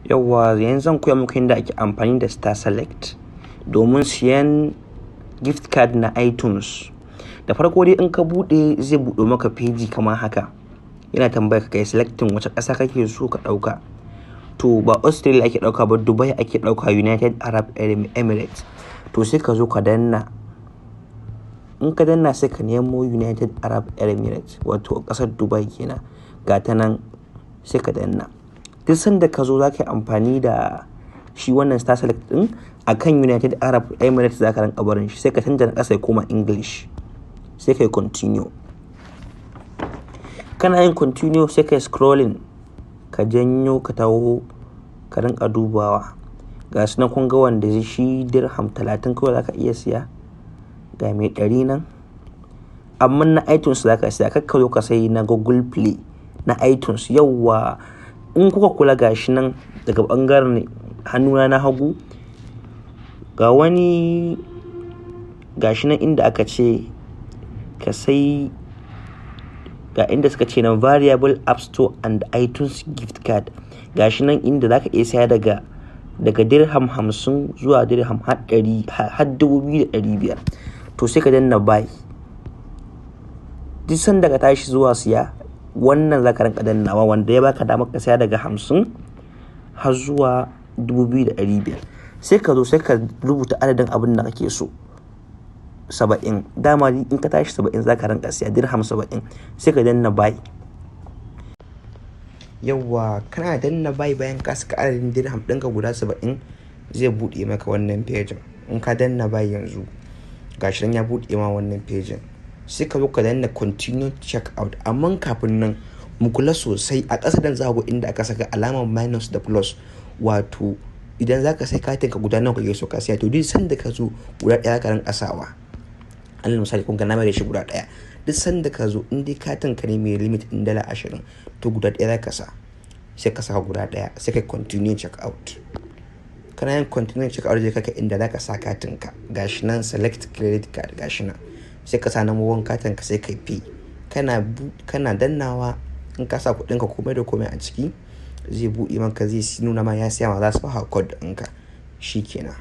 Yauwa, yanzu zan koya muku yadda ake amfani da Star Select domin siyan gift card na iTunes. Da farko dai, in ka buɗe, zai buɗe maka feji kamar haka. Yana tambayar ka kai selecting wace ƙasa kake so ka ɗauka. To, ba Australia ake ɗauka ba, Dubai ake ɗauka, United Arab Emirates. To, sai ka zo ka danna. In ka danna, sai ka nemo United Arab Emirates, wato ƙasar Dubai kenan. Ga ta nan, sai ka danna. Duk sanda ka zo za ka yi amfani da shi wannan Star Select ɗin, akan United Arab Emirates za ka rinƙa barin shi. Sai ka canza na ƙasa ya koma English. Sai ka yi continue. Kana yin continue, sai ka yi scrolling, ka janyo, ka taho, ka rinƙa dubawa. Ga su nan, kun ga wanda shi dirham 30 kawai za ka iya siya. Ga mai 100 nan. Amma na iTunes za ka siya, kar ka zo ka sayi na Google Play, na iTunes. Yauwa, in kuka kula, ga shi nan daga ɓangaren hannuna na hagu, ga wani, ga shi nan inda aka ce ka sai, ga inda suka ce nan "Variable App Store and iTunes gift card". Ga shi nan inda za ka iya saya daga dirham 50 zuwa dirham har ɗari, har 2,500. To, sai ka danna buy. Duk sanda ka tashi zuwa siya, wannan za ka rinƙa dannawa, wanda ya baka damar ka saya daga 50 har zuwa 2,500. Sai ka zo, sai ka rubuta adadin abin da kake so. 70. Dama in ka tashi 70 za ka rinƙa siya, dirham 70. Sai ka danna buy. Yauwa, kana danna buy, bayan ka saka adadin dirham ɗinka guda 70, zai buɗe maka wannan fejin. In ka danna buy yanzu, ga shi nan ya buɗe ma wannan fejin. Sai ka zo ka danna continue check out. Amma kafin nan, mu kula sosai, a ƙasa dan za ku inda aka saka alamar minus da plus, wato idan za ka sai katin ka, guda nawa kake so ka siya. To, duk sanda ka zo, guda ɗaya ka rinƙa sawa. Alal misali, kun ga na mai da shi guda ɗaya. Duk sanda ka zo, in dai katin ka ne mai limit ɗin dala 20, to guda ɗaya za ka sa. Sai ka saka guda ɗaya, sai ka continue check out. Kana yin continue check out, zai kai ka inda za ka sa katin ka. Gashi nan, select credit card, gashi nan. Sai ka sa lambobin katin ka, sai ka pay. Kana dannawa, in ka sa kuɗin ka komai da komai a ciki, zai buɗe maka, zai nuna ma ya siya ma, za su baka code ɗinka. Shi kenan.